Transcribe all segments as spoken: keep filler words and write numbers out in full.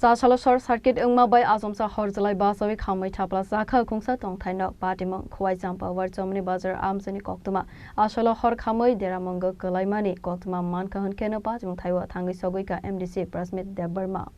Chasalo short circuit wngma bai achomsa hor chwlai bachaui khamwi thapla chakha khungsa tongthai nok. Patimung Khowai Champawar Chomni Bazar amchaini koktwma. Asalo hor khamwi deramungo kwlaimani koktwma mankha hwnkheno patimung thaio thangwi sogwi kha M D C Prasmit Debbarma.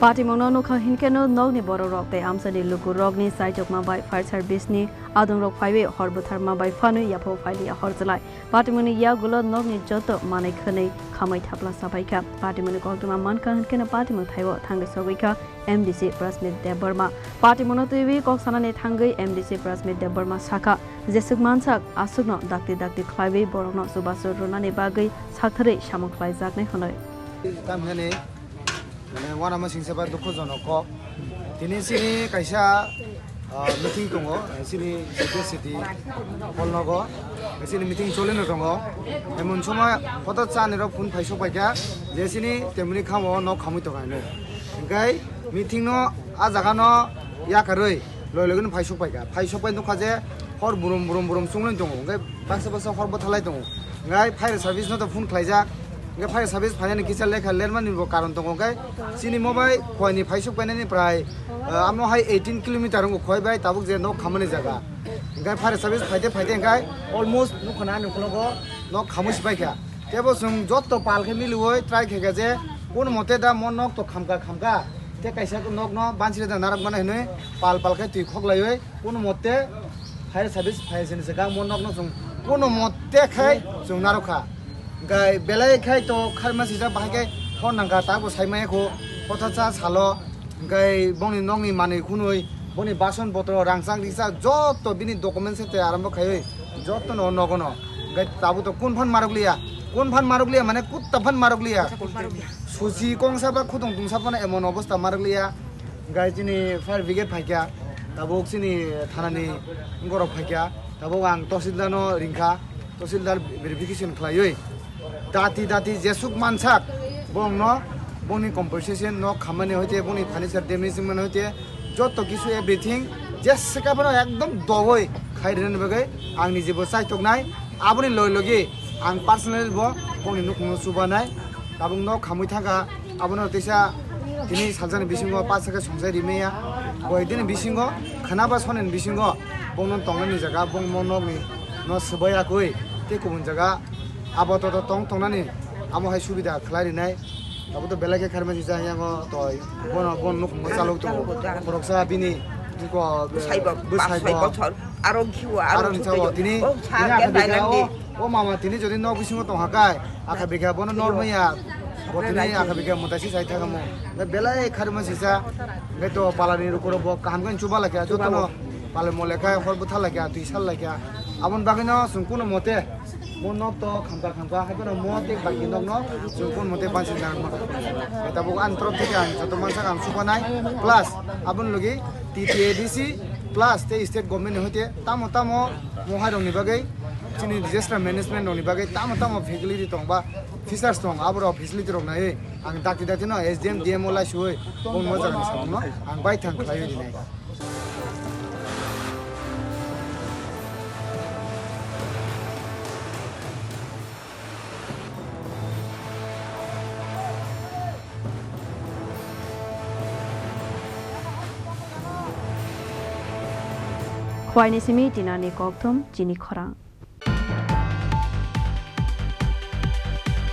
Patimungno nukha hinkhe no nokni borok rok tei amchaini luku rokni chaitokma bai fire service ni adong rok phaiwi hor bwtharma bai phanwi yaphao phailiya hor chwlai. Patimungni yagulo nokni joto manwi khwnwi khamwi thapla sabaikha. Patimungni koktwma mankha hinkhe no patimung thaio thangwi sogwi kha M D C Prasmit Debbarma. Patimungno twiwi kok sanani thangwi M D C Prasmit Debbarma sakha, jeswk mansak aswkno dakti dakti khlaiwi borokno chubachu rwnani bagwi saktharwi samung khlaijaknai hwnwi. Tamhani, mane, uanama singsa bai dukhujonok kok. Tini chini kaisa, ah, meeting tongo, chini city, city hall nogo, chini meeting cholino tongo. Emon somoi hoto chani rok phone phaisok paikha, je chini temni khamo nok khamwi tongo hinwi. Hinkhe meeting no, ah jaga no yakarwi loi logino phaisok paikha. Phaisok pai nukha je hor burum burum burum chunglai tongo. Hinkhe baksa baksa hor bwthalai tongo. Hinkhe fire service no to phone khlaijak. Hinkhe fire service phainani kisa lekha lermani bo karon tongo. Hinkhe chini mo bai Khowai ni phaisok painani prai, ah, amo hai eighteen kilometer wngkha Khowai bai tabuk je nok khamani jaga. Hinkhe fire service phaite phaite hinkhe almost nukha na ani ukologo nok khamwi si paikha. Tebo chwng jotto pal khe miliui try khaikha je kono mote da mo nok to khamkha khamkha. Tei kaisa nok no bansiri da narwk mano hinui pal pal khe twi khoklaiui kono mote fire service phai sini se gang mo nok no chwng kono mote khai chwng narwk kha. Gai belai khai to kharma sijak bahai khai phone nangkha tabo sai maya kho kotha cha salo. Hinkhe bongni nokni manwi khunui, boni bason botoro, rangchak rijak joto bini document se tei arombo khaiwi jotono nogono. Hinkhe tabuk to kun phan marwk liya, kun phan marwk liya mane kutta phan marwk liya. Suchi kongsa ba khudung tungsa phano emon obostha marwk liya. Hinkhe chini fire brigade phaikha, tabuk chini thanani borok phaikha, tabuk ang tahsildar no ringkha. Tahsildar verification khlaiwi dati dati jesuk mansak bongno bongni compensation no khamani hoite bongni furniture damage mani hoite joto kisu everything jesika phano ekdom dogoi khai rwna bagwi ang nijebo chaitoknai aboni loi logi ang personally bo bongni nukhungno chubanai tabukno khamwi thangkha. Abono teisa tini saljani bisingo pacha khe songchai rimaya. Boidini bisingo khana ba sonini bisingo bongno tongnani jaga bongmo nokni no swbai yakui tei kubun jaga abo toto tong tongnani amo hai subida khlai rinai. Abo to belai khe kharmani jaya yango toi bono bon nukhungo chalok tongo. Khoroksa bini bwsaibo bwsaibo aro giwo aro tini tini akha bikha o o mama tini jodi nok bisingo tongha kai akha bikha bono nor maya. Bo tini akha bikha mutai si sai thangamo. Belai kharma sisa. Ngai to palani rukuro bo kaham khe chuba lakha jotono pale mo lekha hor bwtha lakha twi sal lakha. Aboni bagwino chwng kuno mote mo nok to khamkha khamkha hai phano mo tei baki nok no chwng kun mote bansi nang ma. Tabuk ani torop theke ang joto mansa ang chubanai plus aboni logi T T A D C plus tei state government ni hoite tamo tamo mo hai rok ni bagwi chini disaster management rok ni bagwi tamo tamo facility tong ba features tong abo rok facility rok naiwi ang dakti dakti no S D M D M o laisui bongni o jaga ni samung no ang bai thang khlaiwi rinai. Khowai ni simi tinani kokthum chini khorang.